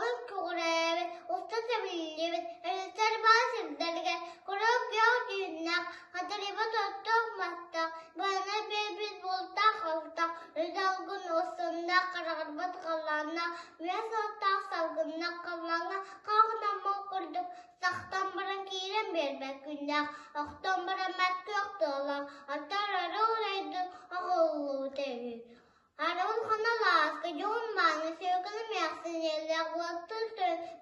Алын көҕүрээбит, уста тэбиллибит, өрүстэр баар сирдэригэр куруук күөх дьүһүннээх, хатырыйбыт оттоох мастаах, быаны биэрбит бултаах-алтаах, үрүт алгын хараҕырбыт халлааннаах, үөс уоттаах салгыннаах халлааҥҥа хаахынаммыт курдук сахтан баран киирэн биэрбэт күннээх, охтон баран мөт күөх тыалаах, аттар арыы улайдын аҕыллыбыта үһү. Арыгын ханалааска дьоһун мааны сүөкүлэ эмээхсин ийэлээх уолаттар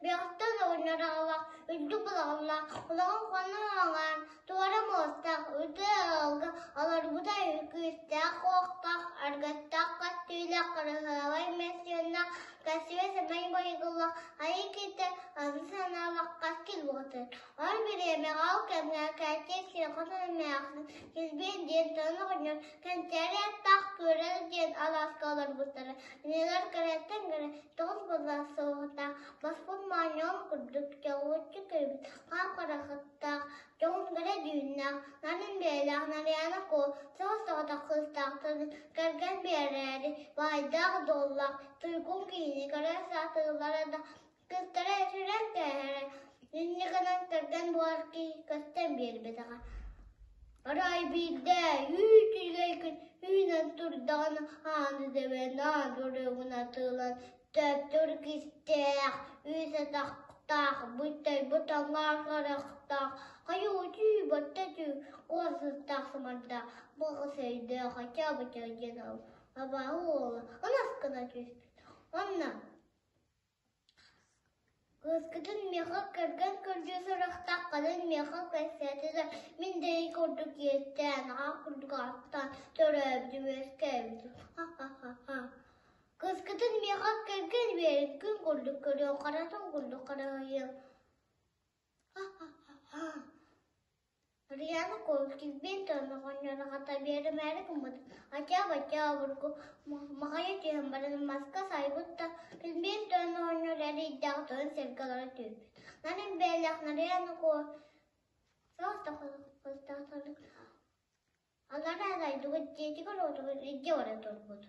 бөхтөн оҕонньор аҕалаах үрдүк балаҕаннаах улахан хонуу аҥаар туора муостаах үтүө ыалга олорбута күүстээх уохтаах аргыстаах көстүүлээх кыраһыабай мөссүөннээх кэсиэ сэмэй майгылаах айыы киһитэ аны санаалаах кэскил буолар. Ол бириэмэҕэ ол кэмҥэ Кээтиэ сүөкүлэ эмээхсин Килбиэн диэн тойон оҕонньор Кэнчээри аттаах Күөрэл диэн алааска олорбуттара. Кинилэр кэрэттэн кэрэ тоҕус былаас суоһутаах, баспыт моонньоҕон курдук чоҕулуччу көрбүт хап-харахыттаах, дьоһун кэрэ дьүһүннээх, нарын бэйэлээх Нарыйаана Куо соҕус-соҕотох кыыстаахтарын кэргэн биэрээри баайдаах-дуоллаах туйгун киһини көрө сатыыллара да кыыстара сүрэн кээһэрэ, инньэ гынан кэргэн буолар киһи көстөн биэрбэтэҕэ. Арай биирдэ үүт үчүгэй күн үүнэн турдаҕына ааны тэбэн аан туругун атыылан төптүр кистээх, үс атахтаах, бүтэйбит аҥаар харахтаах, хайыы түү батта түү куос сыстаах сымардаах, баҕас өйдөөх ачаа-бачаа диэн абааһы уола ынас гына түспүт. Онно Кыыскытын миэхэ кэргэн көрдүү сурахтаах кэлин миэхэ кэпсээтэ да, мин дэйи курдук иэстээн, аҕа курдук ааттаан төрөөбүтүм, үөскээбитим, ха-ха-ха-ха. Кыыскытын миэхэ кэргэн биэрин күн курдук көрүөм, харатын курдук харыһыйыам, ха-ха-ха-ха. Ульяна килбиэн тойоноҕонньоро хата биэримээри гыммыт, ачаа-бачча обургу маҕайа түһэн баран маска сайбыт да, килбиэн тойоноҕонньор эрийдээх тойон сиргэ олоро түһүппүт. Нарын бэйэлээх Нарыйана Куо саас да хостаахтарык аллараа дойдуга дьиэтигэр-уотугар илдьэ баран турбут.